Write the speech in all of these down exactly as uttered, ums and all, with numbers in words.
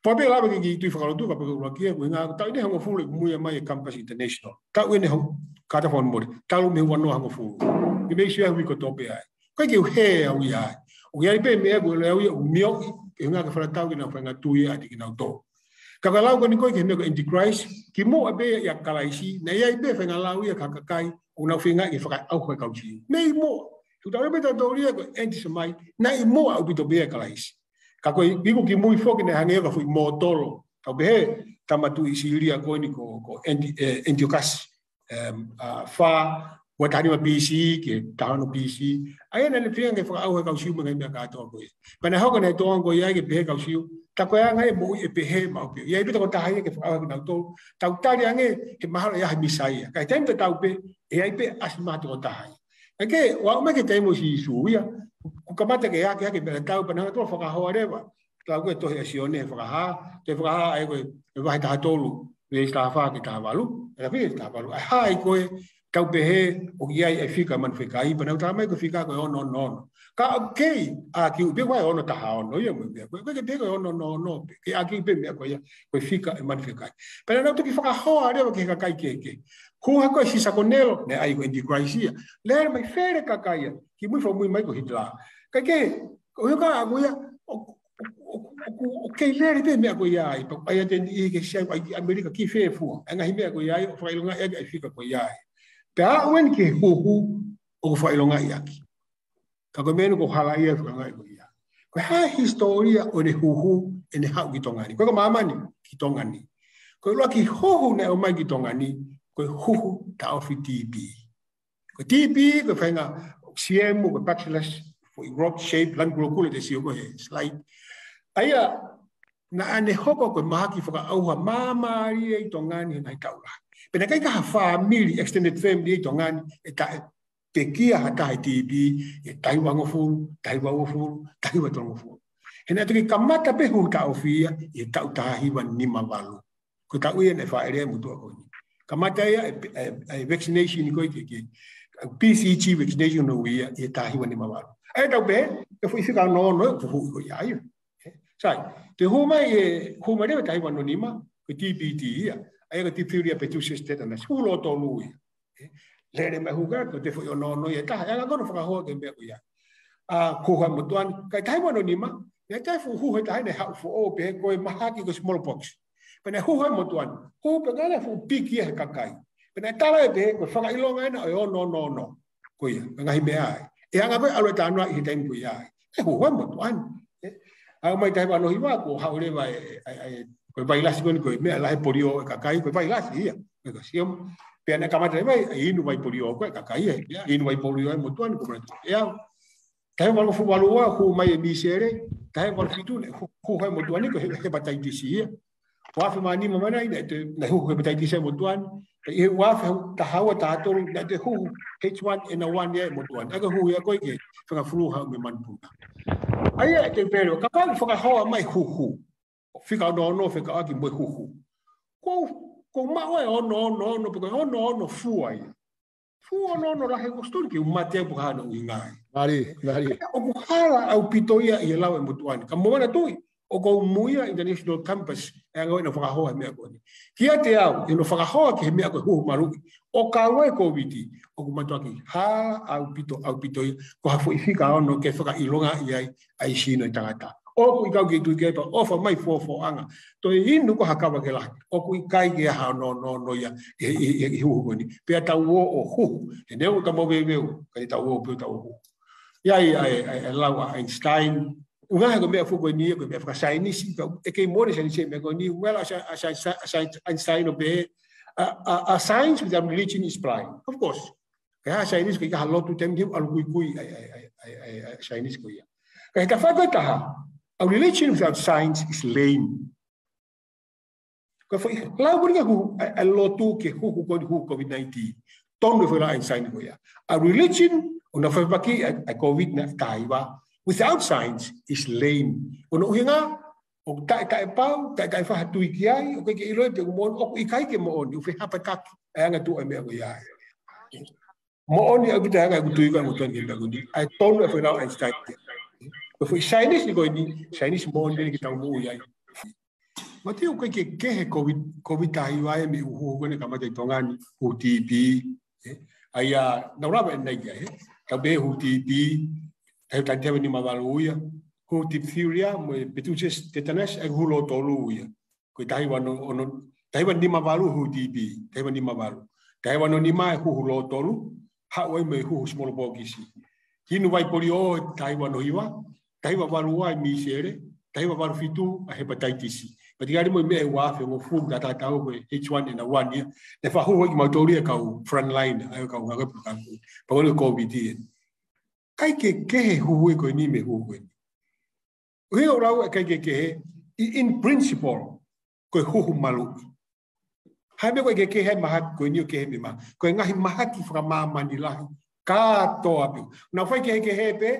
Pea pē lava ke kiʻi tui fakalotu, ka pea ke ʻuluaki ia, ko e ngaahi taʻu ʻe hongofulu ʻeku muimui mai e Campus International. Taʻu ʻe hong-, kātaki fakamolemole, talu mei he ua noa hongofulu. Ke mei sio he uike kotoa pē ai. Ko e ke u hē au ia ai. ʻOku ʻi ai pē meʻa ʻoku ou ʻilo au ia ʻoku mioʻi, ke ngaahi ke falatau ke nau fainga tui ʻa e tiki nau tō. Ka ko e lau ko eni ko e ke meʻa ko e Antichrist, kimuʻa pē ia ʻia Kalaisi, naʻe ʻi ai pē fainga lau ia ki ha kakai, ʻoku nau feinga ke fakaʻauha e kau Siu. Mei muʻa, ʻoku tau ʻilo pē tautolu ia ko e anti-Semite, naʻe ʻi muʻa ʻaupito pē ia ʻia Kalaisi. Ka ko e ʻiku kimui foki naʻe hangē ia ko e foʻi mōtolo. Tau pehē, tama tuʻi Sīlia ko eni ko, ko Anti-, eh, Antiochus, em, a, fā, ua taha nima B C ki he taha ono B C. ʻA ia naʻá ne feinga ke fakaʻauha e kau Siu mei he ngaahi meʻa kātoa ko ia. Pea naʻe hoko ʻene tōʻonga ko ia ke pehē kau Siu, tā ko e anga e moʻui ʻe pehē maʻu pē. ʻI ai pē toko taha ia ke fakaʻauha kinautolu. Tau tali ange, he mahalo ʻe ʻi ai ha Mīsaia. Ka ʻi he taimi tatau pē, ʻe ʻi ai pē ʻasi mai ha toko taha ia. Kae kehe, ʻo aʻu mai ki he taimi ʻo Sīsū ia, kuo kamata ke ake ake meʻa tau pea naʻe hanga ʻo fakahoa leva. Tau ko e tohi ʻa Sione he Fakahā, tohi Fakahā ʻa ia ko e, e vahe taha tolu, veesi taha fā ki he taha valu, ʻa ia pē taha valu. ʻA ia ko e, tau pehē, ʻoku ʻi ai e fika manu fekai, pea naʻa ku tala mai ko e fika ko e ono ono ono. Ka ʻoku kei ʻākiu pē ʻa e ono taha ono, ia mo e meʻa, ko e, ko e ke pehē ko e ono ono ono, pē, kei ʻākiu pē meʻa ko ia, ko e fika e manu fekai. Pea naʻa nau toki fakahoa leva ki he kakai kehekehe. Hū hake ko e Sisa Konelo, naʻe ʻai ko e Antichrist ia. Lele mai fele kakai ia, kimui fakamuimui mai ko Hitler. Kae kehe, ko e hā ka ʻaku ia, ʻo, ʻo, ʻo, ʻo, ʻo kei lele pē meʻa ko ia ai, pea ʻai atu eni ke sia ai ki ʻAmelika ki fē fua, ʻa e ngaahi meʻa ko ia ai, ʻo fakaʻilongaʻi ʻaki ʻa e fika ko ia ai. Pea aʻu eni ki he huhu ʻoku fakaʻilongaʻi ʻaki. Ka ko e meʻa eni ʻoku hala ia ʻa e fakaʻilongaʻi ko ia. Ko e hā e hisitōlia ʻo ʻene huhu, ʻene haʻu ki Tonga ni. Ko e ko māmani, ki Tonga ni. Ko e ʻuluaki huhu naʻe ʻomai ki Tonga ni, ko e huhu taʻofi T B. Ko e T B, ko e faʻahinga siemu, ko e bacillus, foʻi rod shape, lanu kulokula te sio ko e he slide. ʻA ia, naʻa ne hoko ko e mahaki fakaʻauha māmālie ʻi Tonga ni he ngaahi taʻu lahi. Pea naʻe ʻikai ke ʻi ai ha fāmili, extended family ʻi Tonga ni, ʻe taʻe pekia ha taha ʻe he T B, ʻi he taha hiva hongofulu, taha hiva uofulu, taha hiva tolungofulu. He naʻe toki kamata pē huhu taʻofi ia, ʻi he taʻu taha hiva nima valu. Ko e taʻu ia naʻe fāʻeleʻi ai e motuʻa ko eni. Kamata ia e, e, e vaccination ko ē ke, ke, B C G vaccination ʻo ia, ʻi he taha hiva nima valu. ʻA ia tau pehē, e foʻi fika ono ono, ko e huhu ko ia ia. Sai, toe hū mai e, hū mai leva taha hiva ono nima, ko e T B T ia. ʻA ia ko e diphtheria pertussis tetanus, huhu lōtolu ia. Lele mai huhu ka, ko e toe foʻi ono ono ia taha, ʻe anga ko ē hono fakahoa ki he meʻa ko ia. ʻA, huhu ʻa e motuʻa ni, ka ʻi he taha hiva ono nima, naʻe toe fuʻu huhu ʻe taha naʻe haʻu foʻou pē ko e mahaki ko e smallpox. Pea naʻe huhu ʻa e motuʻa ni, huhu pē ka naʻe fuʻu piki ia he kakai. Pea naʻe tala ʻe pehē, ko e fakaʻilonga ena ʻo e ono ono ono. Ko ia, ko e ngaahi meʻa ai. ʻE anga ko ē ʻalu e talanoa ʻi he taimi ko ia ai. ʻE huhu ʻa e motuʻa ni. ʻE, aʻu mai taha hiva ono hiva, kuo haʻu leva e, e, e, ko e vailasi ko eni ko e meʻa lahi polio e kakai, ko e vailasi ia. Ko e ka sio. Pea naʻe kamata leva e inu vai polio ko e kakai e. Inu vai polio e motuʻa ni ko e meʻa. ʻE au. Taha hiva valungofulu valu ua, hū mai e misele. Taha hiva valu fitu naʻe hu-, huhu ʻa e motuʻa ni ko e he-, hepatitis ia. Ua afe mā nima mai naʻe toe, naʻe huhu hepatitis ʻa e motuʻa ni. Pea ʻi he ua afe taha ua taha tolu, naʻe toe huhu H one N one ia ʻa e motuʻa ni. ʻA ia ko e huhu ia ko ē ki he fanga fulū haʻu mei manupuna. ʻA ia ʻe toe pehē, kapau ʻe fakahoa mai huhu. Fika ono ono fekauʻaki mo e huhu. Ko, ko e maʻu e ono ono ono, pe ko e ono ono fua ia. Fua ono ono lahi ko e stuli ke u mate ai pe ko e hā hono ʻuhinga ai. Mālie, mālie. ʻOku hala ʻaupito ia ʻi he lau e motuʻa ni. Ka mou manatuʻi, ʻoku ou muimui ʻa e International Campus, ʻe anga ʻenau fakahoa he meʻa ko eni. Kiate au, ʻenau fakahoa ki he meʻa ko e huhu maluʻi. ʻO kau ai e Kōviti, ʻoku mātuʻaki hala ʻaupito, ʻaupito ia, ko ha foʻi fika ono ke fakaʻilongaʻi ai, ʻa e sino ʻo e tangata. ʻOku ʻikai ke tui ke pa, ʻofa mai fōfōʻanga. Toe inu ko ha kava ke lahi. ʻOku ʻikai ke ʻi ai ha ono ono ono ia, ʻi, ʻi, ʻi, ʻi huhu ko eni. Pea tau ō ʻo huhu. He neongo ʻetau maveuveu, ka ʻi ai ʻetau ō pē ʻo tau huhu. ʻI ai, ʻa e, ʻa e, ʻa e lau ʻa Einstein. ʻUhinga he ko e meʻa foki ko eni, ko e meʻa fakasaienisi, ka ʻe kei mole saienisi meʻa ko eni. Well, ʻa Sa-, ʻa Sa-, ʻa Sa-, Einstein ʻo pehē, a, a, a science without religion is blind. Of course. Ka ʻi ai ha saienisi ʻoku ʻikai ha lotu, taimi ʻe niʻihi ʻalu kuikui ʻa e, ʻa e, ʻa e, ʻa e, ʻa e saienisi ko ia. Ka ʻi he tafaʻaki ʻe taha, a religion without science is lame. Ko e foʻi lau ko eni ki he huhu, ʻa e, ʻa e lotu ki he huhu ko eni huhu Covid nineteen. Tonu e foʻi lau ʻa Einstein ko ia. A religion, ʻo na fai paki ʻa e, ʻa e Covid na taha hiva. Without science is lame. ʻO hono ʻuhinga, ʻoku taʻe, taʻepau, taʻe, taʻe faʻa tui ki ai, ʻoku ʻikai ke ʻiloʻi pe ʻoku moʻoni, ʻoku ʻikai ke moʻoni, ʻoku fehapataki ʻa e anga tuʻu ʻa e meʻa ko ia. Moʻoni ʻaupito ʻa e anga ʻeku tui ko ē ʻa e motuʻa ni ki he meʻa ko eni, ʻa e tonu e foʻi lau ʻa Einstein. Ko e foʻi saienisi ko eni, saienisi moʻoni eni ke tau moʻui ai. Mate, ʻoku ʻikai ke kehe Covid, Covid taha hiva ʻa e meʻa ʻoku huhu ko eni kamata ʻi Tonga ni, huhu TB, ē? ʻA ia, naʻa ku lave ʻanenai ki ai, ē? Tau pehē huhu TB, taha hiva nima valu ia, huhu diphtheria, mo e pertussis tetanus, ʻa e huhu lōtolu ia. Ko e taha hiva ono, ono, taha hiva nima valu huhu TB, taha hiva nima valu. Taha hiva ono nima ʻa e huhu lōtolu, haʻu ai mo e huhu smallpox. Hinu vai polio taha hiva ono hiva, taha hiva valu ua ʻa e mīsele, taha hiva valu fitu ʻa e hepataitisi. Pea ʻi he taimi ni mo e meʻa ʻe ua afe hongofulu, taha taha taha ua ko e H one N one ia, naʻe faʻa huhu ai kimautolu ia kau frontline, ʻa e kau ngāue pea kau. Pea ko e Covid ia. ʻIkai ke kehe huhu ia ko eni mei he huhu ko eni. ʻUhinga ʻoku ou lau ʻikai ke kehe, ʻi in principle, ko e huhu maluʻi. Hā e meʻa ʻoku ʻikai ke kehe ai mahaki ko eni ʻo kehe mei ma. Ko e ngaahi mahaki fakamāmani lahi, kātoa pē. Naʻa fai kehekehe pē,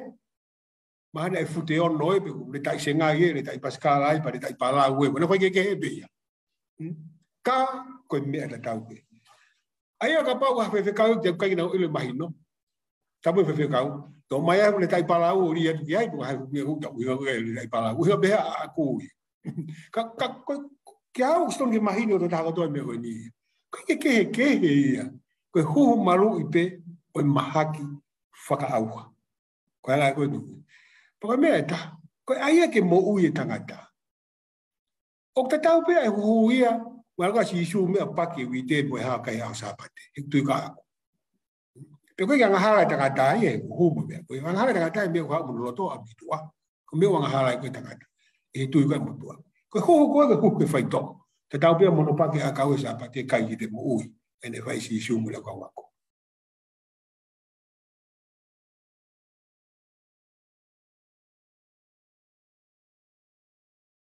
mahalo ʻe fute ono ē pē, le taʻi sengai ē, le taʻi pasikala ē, pea le taʻi palau ē. Naʻa fai kehekehe pē ia. Hmm? Ka, ko e meʻa tatau pē. ʻA ia kapau ʻa e faifekau te kai na ʻilo mahino. Tapu e faifekau. Tō mai ʻa e taʻi palau ʻo lī atu ki ai, pea ʻai ʻuhinga ʻoku tau ʻuhinga ko e taʻi palau. ʻUhinga pehē ʻaʻaku ia. Ka, ka, ko, kia au, ʻoku totonu ke mahino ʻe he tokotaha kotoa e meʻa ko eni. ʻIkai ke kehekehe ia. Ko e huhu maluʻi pē ʻo e mahaki fakaʻauha. Ko e anga ko eni. Pea ko e meʻa ʻe taha. Ko e ʻai ia ke moʻui e tangata. ʻOku tatau pē ʻa e huhu ia, mahalo ko Sīsū meʻa paki e uite mo e hā kai ʻaho Sāpate. He tui ko ʻaku. Pea ko e angahala e tangata ia, huhu mo e meʻa. Ko e angahala e tangata ia meʻa ʻoku haʻu mei loto ʻa e ʻOtua. Ko e meʻa ʻoku angahala ai ko e tangata. He tui ko ʻaku mo e ʻOtua. Ko e huhu ko ē, ko e huhu ke faitoʻo. Tatau pē mo hono paki ʻakau he Sāpate kai ki he moʻui. ʻEne fai Sīsū mo e kau ako.